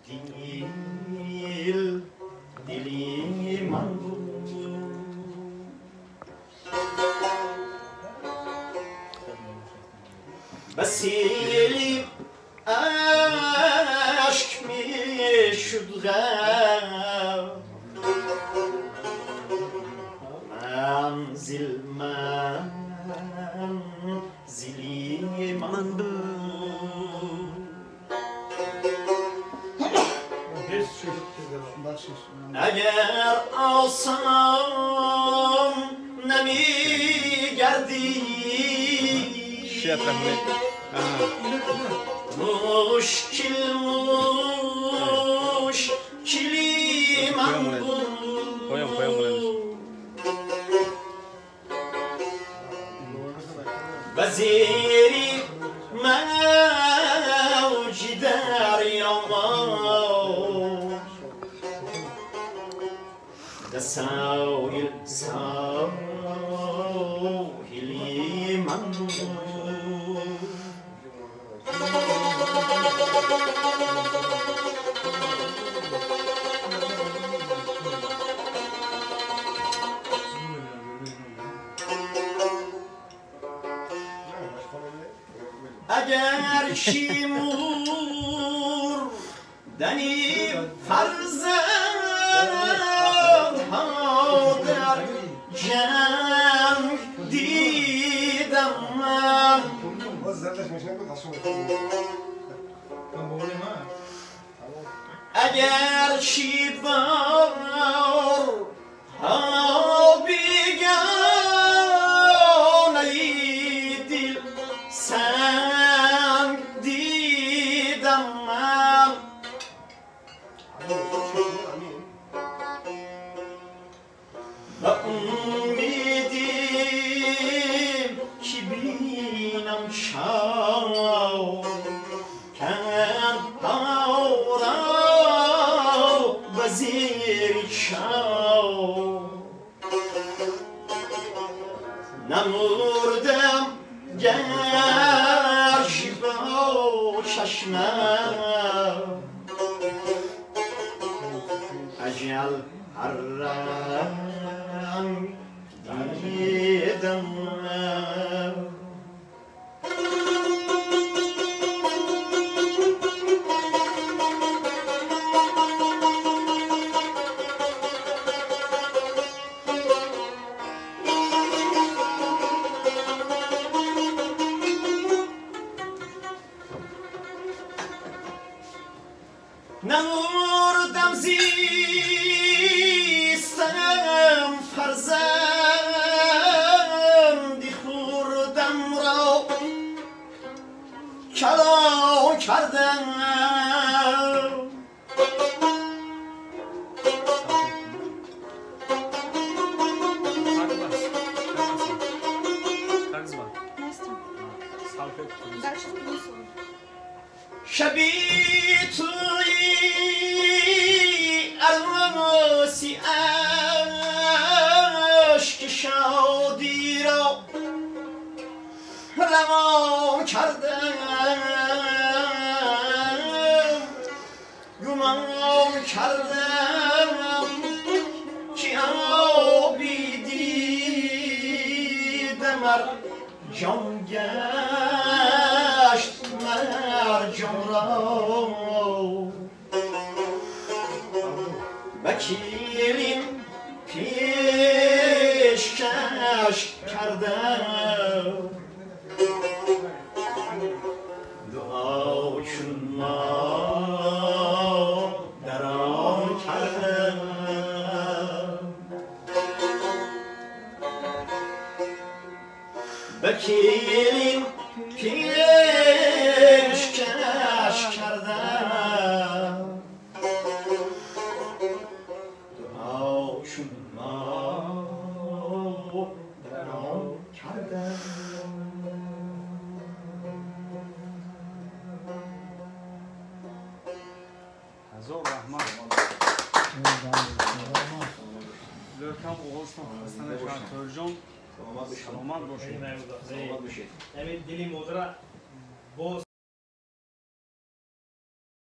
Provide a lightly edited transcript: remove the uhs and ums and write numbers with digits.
Дил дили ман буд. Басили ашк мешуд ғам манзил манзили ман буд. Агар осон намегардӣ мушкил мушкили ман буд. Ба зери мавҷи дарё соҳил соҳили ман буд. Агар шимур дани фарзанд дар ҷанг дидам ман агар чи бор беганаи дил санг дидам ман ба умедим ки бинам шав карҳоро ба зери чав намурдам гарчи бо чашмам аҷал ҳар ранг дидам. Намурдам зистам фарзанди хурдам ро калон кардам. Шаби туи арӯси ашки шодиро равон кардам, гумон кардам ки оби дидам ҷон гашт марҷонро ба килим пешкаш кардам. Дуо чун модарон кардам. Ба килим пешкаш кардам. Дуо чун модарон кардам. Ҳазор раҳмат. Лӯркам оғозтон хаста нашавад, Тоҳирҷон. Саломат бошед. Дили модара боз.